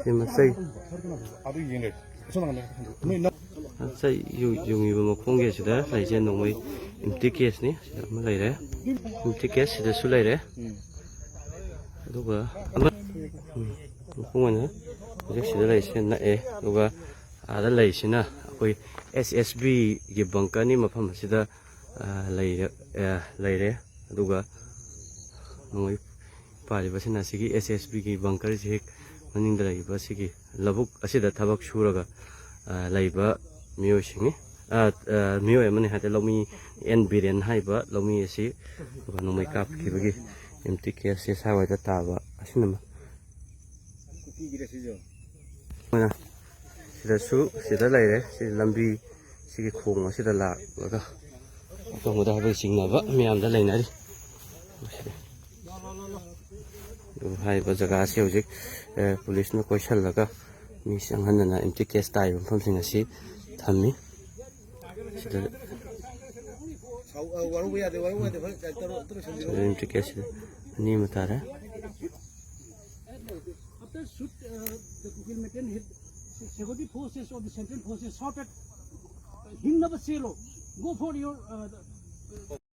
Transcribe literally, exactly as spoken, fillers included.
ꯁꯤ ꯃꯆꯩ, ꯑꯗꯨ ꯌꯦꯡꯉꯦ꯫ ꯑꯁꯣꯝ ꯅꯥꯀꯟꯗ ꯅꯣꯏ ꯅꯪ ꯃꯆꯩ ꯌꯨ-, ꯌꯨꯡꯉꯤꯕ ꯃꯈꯣꯡꯒꯤ ꯑꯁꯤꯗ ꯂꯩꯁꯦ ꯅꯣꯡꯃꯩ ꯑꯦꯝꯇꯤ ꯀꯦꯁꯅꯤ꯫ ꯁꯤꯗ ꯑꯃ ꯂꯩꯔꯦ, ꯑꯦꯝꯇꯤ ꯀꯦꯁ ꯁꯤꯗꯁꯨ ꯂꯩꯔꯦ꯫ ꯎꯝ꯫ ꯑꯗꯨꯒ ꯑꯃ, ꯎꯝ, ꯃꯈꯣꯡ ꯑꯣꯏꯅ ꯍꯧꯖꯤꯛ ꯁꯤꯗ ꯂꯩꯔꯤꯁꯦ ꯅꯛꯑꯦ꯫ ꯑꯗꯨꯒ ꯑꯥꯗ ꯂꯩꯔꯤꯁꯤꯅ ꯑꯩꯈꯣꯏ ꯑꯦꯁ ꯑꯦꯁ ꯕꯤꯒꯤ ꯕꯪꯀꯔꯅꯤ꯫ ꯃꯐꯝ ꯑꯁꯤꯗ, ꯑ, ꯂꯩꯔꯦ, ꯑ, ꯂꯩꯔꯦ꯫ ꯑꯗꯨꯒ ꯅꯣꯡꯃꯩ ꯄꯥꯜꯂꯤꯕꯁꯤꯅ ꯑꯁꯤꯒꯤ ꯑꯦꯁ ꯑꯦꯁ ꯕꯤꯒꯤ ꯕꯪꯀꯔꯁꯤ ꯍꯦꯛ ꯃꯅꯤꯡꯗ ꯂꯩꯔꯤꯕ ꯑꯁꯤꯒꯤ ꯂꯧꯕꯨꯛ ꯑꯁꯤꯗ ꯊꯕꯛ ꯁꯨꯔꯒ, ꯑ, ꯂꯩꯕ ꯃꯤꯑꯣꯏꯁꯤꯡꯅꯤ꯫ ꯑ, ꯑ, ꯃꯤꯑꯣꯏ ꯑꯃꯅꯤ ꯍꯥꯏꯇꯥꯔꯦ, ꯂꯧꯃꯤ ꯑꯦꯟ ꯕꯤꯔꯦꯟ ꯍꯥꯏꯕ ꯂꯧꯃꯤ ꯑꯁꯤ ꯅꯣꯡꯃꯩ ꯀꯥꯞꯈꯤꯕꯒꯤ ꯑꯦꯝꯇꯤ ꯀꯦꯁꯁꯦ ꯁ꯭ꯋꯥꯏꯗ ꯇꯥꯕ ꯑꯁꯤꯅ ꯃ-, ꯁꯤꯗꯁꯨ ꯁꯤꯗ ꯂꯩꯔꯦ꯫ ꯁꯤ ꯂꯝꯕꯤ, ꯁꯤꯒꯤ ꯈꯣꯡ ꯑꯁꯤꯗ ꯂꯥꯛꯂꯒ ꯑꯀꯪꯕꯗ ꯍꯥꯏꯕꯗꯤ ꯆꯤꯡꯅꯕ ꯃꯌꯥꯝꯗ ꯂꯩꯅꯔꯤ꯫ ꯑꯗꯨ ꯍꯥꯏꯔꯤꯕ ꯖꯒꯥꯁꯤ ꯍꯧꯖꯤꯛ, ꯑꯦ, ꯄꯨꯂꯤꯁꯅ ꯀꯣꯏꯁꯜꯂꯒ ꯃꯤ ꯆꯪꯍꯟꯗꯅ ꯑꯦꯝꯇꯤ ꯀꯦꯁ ꯇꯥꯔꯤꯕ ꯃꯐꯝꯁꯤꯡ ꯑꯁꯤ ꯊꯝꯃꯤ꯫ ꯁꯤꯗ ꯑꯦꯝꯇꯤ ꯀꯦꯁ ꯑꯅꯤ ꯑꯃ ꯇꯥꯔꯦ꯫ After shoot, uh, the Kuki militant, hit, security forces or the central forces shouted, "Himnaba selo, go for your, uh, the,